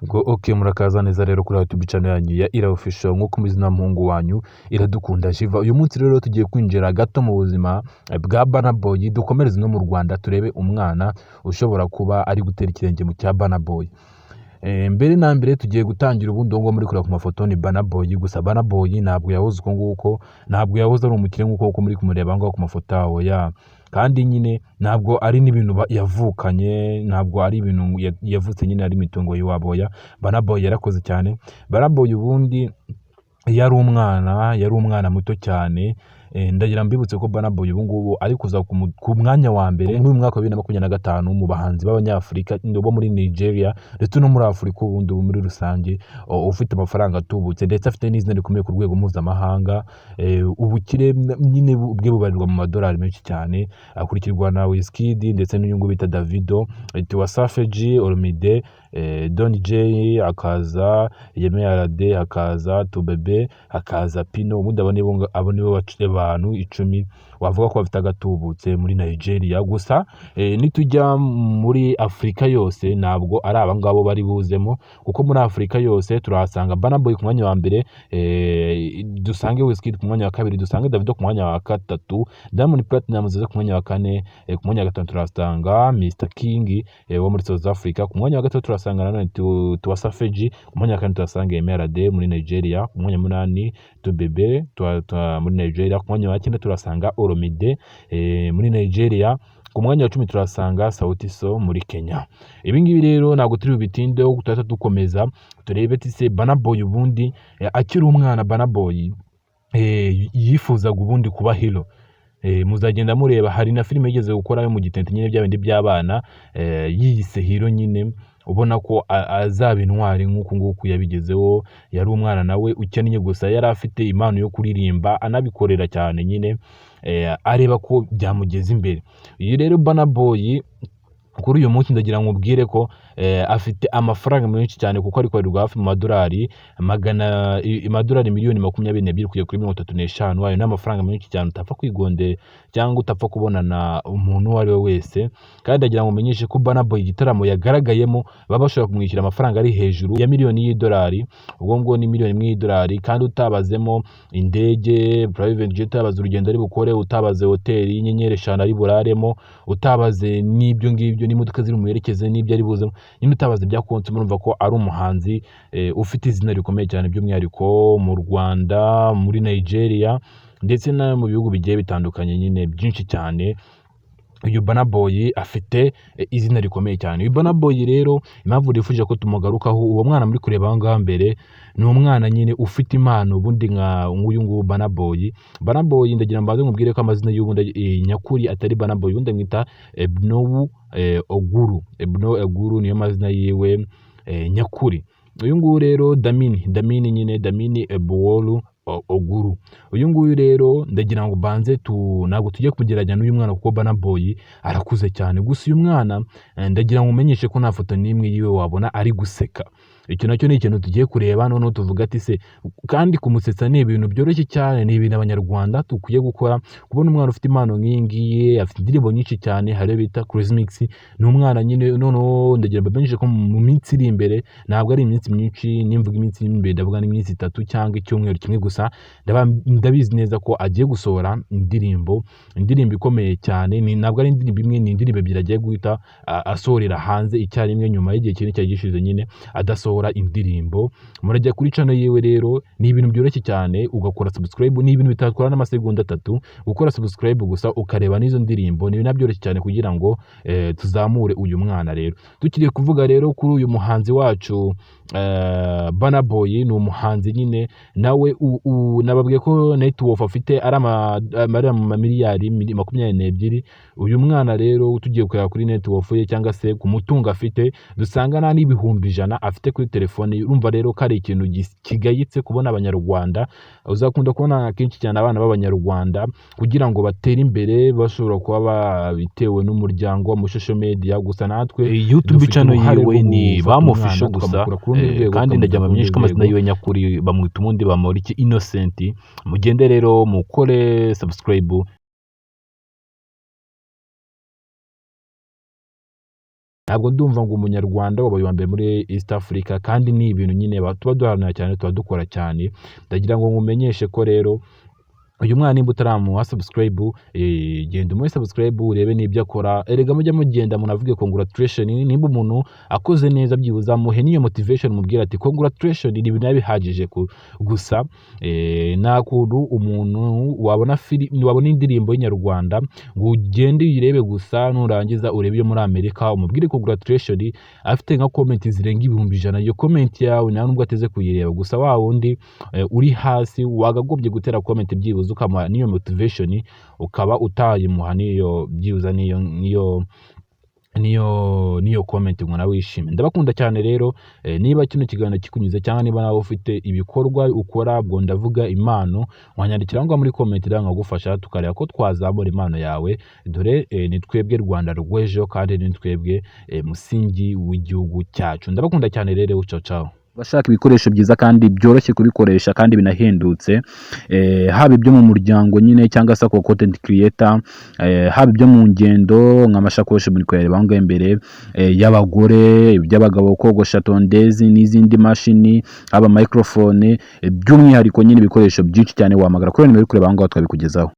Ngo ok, murakaza neza rero kuri YouTube channel yanyu ya Ira Official, nk'uko muzi na muhungu wanyu Iradukunda Jiva. Uyu munsi rero tugiye kwinjira gato mu buzima bwa Burna Boy, dukomereze no mu Rwanda turebe umwana ushobora kuba ari gutera ikirenge mu cya Burna Boy. Mbere na mbere tugiye gutangira ubundi uwo muri kureba ku mafoto ni Burna Boy. Gusa Burna Boy ntabwo yahoze uko nguko, ntabwo yahoze ari umukire nk'uko uko muri kumureba aho ngaho ku mafoto yawo ya. Kandi nyine ntabwo ari n'ibintu yavukanye, ntabwo ari ibintu yavutse nyine ari imitungo y'iwabo ya. Burna Boy yarakoze cyane. Burna Boy ubundi yari umwana muto cyane. Ndagira mbibutse ko Burna Boy ubu ngubu ari kuza ku mwanya wa mbere muri uyu mwaka wa 2025 mu bahanzi b'Abanyafurika bo muri Nigeria ndetse no muri Afurika ubundi ubu muri rusange, ufite amafaranga atubutse ndetse afite n'izina rikomeye ku rwego mpuzamahanga. Ubukire nyine bwe bubarirwa mu madolari menshi cyane, akurikirwa na Wizkid ndetse n'uyu nguyu bita Davido, Tiwa Savage, Olomide, Don Jay, hakaza Yemi Alade, hakaza Tubebe, hakaza Pino. Ubundi abo nibo abantu 10 wavuga ko bafite agatubutse muri Nigeria. Gusa nitujya muri Afurika yose ntabwo ari aba ngabo bari buzemo, kuko muri Afurika yose turahasanga Burna Boy ku mwanya wa mbere, dusange Wizkid ku mwanya wa kabiri, dusange Davido ku mwanya wa gatatu, Diamond Platnumz aze ku mwanya wa kane, ku mwanya wa gatanu turahasanga Mr King wo muri South Africa, ku mwanya wa gatatu turasanga nanone Tiwa Savage, ku mwanya wa kane turasanga Yemi Alade muri Nigeria, ku mwanya wa munani Tubebe muri Nigeria, ku mwanya wa cyenda turasanga Olomide muri Nigeria, ku mwanya wa 10 turasanga Sauti Sol muri Kenya. Ibi ngibi rero ntabwo turi bubitindeho, turahita dukomeza turebe se Burna Boy ubundi akiri umwana. Burna Boy yifuzaga ubundi kuba hero. Muzagenda mureba, hari na filime yigeze gukora yo mu gitente nyine, bya bindi by'abana, yiyise hero nyine, ubona ko azaba intwari nk'uku nguku yabigezeho. Yari umwana nawe ukennye, gusa yari afite impano yo kuririmba, anabikorera cyane nyine, areba ko byamugeza imbere. Iyi rero Burna Boy kuri uyu munsi ndagira ngo ubwire ko afite amafaranga menshi cyane, kuko ari kubarirwa hafi mu madolari magana amadolari miliyoni 22 kugera kuri 35. Ayo ni amafaranga menshi cyane utapfa kwigondera cyangwa utapfa kubonana umuntu uwo ari we wese. Kandi ndagira ngo umenyeshe ko Burna Boy igitaramo yagaragayemo baba bashobora kumwishyura amafaranga ari hejuru ya miliyoni y'idolari. Ubwo ngubwo ni miliyoni 1 y'idolari, kandi utabazemo indege private jet, utabaze urugendo ari bukore, utabaze hoteli y'inyenyeri 5 ari buraremo, utabaze n'ibyo ngibyo n'imodoka ziri bumuherekeze n'ibyo ari buzemo nyine, utabaze ibya konti. Murumva ko ari umuhanzi ufite izina rikomeye cyane, by'umwihariko mu Rwanda, muri Nigeria ndetse no mu bihugu bigiye bitandukanye nyine byinshi cyane. Uyu Burna Boy afite izina rikomeye cyane. Uyu Burna Boy rero, impamvu nifuje ko tumugarukaho, uwo mwana muri kureba aho ngaho mbere ni umwana nyine ufite impano ubundi nka nk'uyu nguyu Burna Boy. Burna Boy, ndagira mbanze nkubwire ko amazina y'ubundi nyakuri atari Burna Boy, ubundi amwita Ebnowu Oguru. Ebno Oguru niyo mazina yiwe nyakuri. Uyu nguyu rero Damini nyine, Damini Ebuworu Oguru. Uyu nguyu rero ndagira ngo banze tu ntabwo tugiye kugereranya n'uyu mwana, kuko Burna Boy arakuze cyane. Gusa uyu mwana ndagira ngo umenyeshe ko nta foto n'imwe yiwe wabona ari guseka. Icyo nacyo ni ikintu tugiye kureba noneho tuvuga ati se, kandi kumusetsa ni ibintu byoroshye cyane, ni ibintu Abanyarwanda dukwiye gukora. Kubona umwana ufite impano nk'iyi ngiyi, afite indirimbo nyinshi cyane, hari iyo bita Crazy Mix. Ni umwana nyine. Noneho ndagira ngo mbamenyeshe ko mu minsi iri imbere, ntabwo ari iminsi myinshi, nimvuga iminsi iri imbere ndavuga n'iminsi 3 cyangwa icyumweru kimwe gusa, ndabizi neza ko agiye gusohora indirimbo ikomeye cyane. Ni ntabwo ari indirimbo imwe, ni indirimbo ebyiri agiye guhita asohorera hanze icyarimwe, nyuma y'igihe kinini cyari gishize nyine adasohora indirimbo. Murajya kuri channel yiwe rero, ni ibintu byoroshye cyane, ugakora subscribe, ni ibintu bitatwara n'amasegonda 3 gukora subscribe gusa ukareba n'izo ndirimbo, ni ibintu byoroshye cyane kugira ngo tuzamure uyu mwana. Rero tukiri kuvuga rero kuri uyu muhanzi wacu Burna Boy, ni umuhanzi nyine nawe nababwiye ko net worth afite ari amamiliyari 22. Uyu mwana rero tugiye kureba kuri net worth ye cyangwa se ku mutungo afite, dusanga nta n'ibihumbi 100 afite kuri telefone ye. Urumva rero ko ari ikintu kigayitse kubona Abanyarwanda, uzakunda kubona kenshi cyane abana b'Abanyarwanda kugira ngo batere imbere bashobora kuba babitewe n'umuryango mu social media. Gusa natwe YouTube dufite channel uruhare yiwe rwo ni gufata bamufishe umwana gusa tukamukura ku rundi rwego, kandi ndagira tukamugeza ku mbamenyeshe ko rundi amazina rwego. yiwe nyakuri bamwita ubundi Bamporiki Innocent. Mugende rero mukore subscribe. Ntabwo ndumva ngo umunyarwanda wabaye uwa mbere muri East Africa, kandi ni ibintu nyine tuba duharanira cyane, tuba dukora cyane. Ndagira ngo nkumenyeshe ko rero uyu mwana nimba utaramuha subscribe, genda umuhe subscribe urebe n'ibyo akora. Erega mujya mugenda munavuge congratulation. Nimba umuntu akoze neza, byibuza muhe n'iyo motivation, mubwira ati "Congratulation", ni ibintu biba bihagije. Gusa nta kuntu umuntu wabona filime, wabona indirimbo y'inyarwanda ngo ugende uyirebe gusa, nurangiza urebe iyo muri Amerika umubwire congratulation afite nka comment zirenga 100,000. Iyo comment yawe nta nubwo ateze kuyireba. Gusa wa wundi uri hasi wagagombye gutera comment, byibuze ukamuha n'iyo motivation, ukaba utayimuha n'iyo byibuze niyo comment ngo nawe wishime. Ndabakunda cyane rero. Niba kino kiganiro kikunyuze cyangwa niba nawe ufite ibikorwa ukora, ubwo ndavuga impano, wanyandikira aho ngaho muri comment rero nkagufasha, tukareba ko twazamura impano yawe. Dore ni twebwe Rwanda rw'ejo, kandi ni twebwe musingi w'igihugu cyacu. Ndabakunda cyane rero. Ciao ciao. Abashaka ibikoresho byiza kandi byoroshye kubikoresha kandi binahendutse, haba ibyo mu muryango nyine cyangwa se ako content creator, haba ibyo mu ngendo nk'amashakoshi muri kuyareba aho ngaho imbere, y'abagore, iby'abagabo, kogosha, tondezi n'izindi mashini, haba microphone, by'umwihariko nyine ibikoresho byinshi cyane, wahamagara kuri nimero uri kureba aho ngaho tukabikugezaho.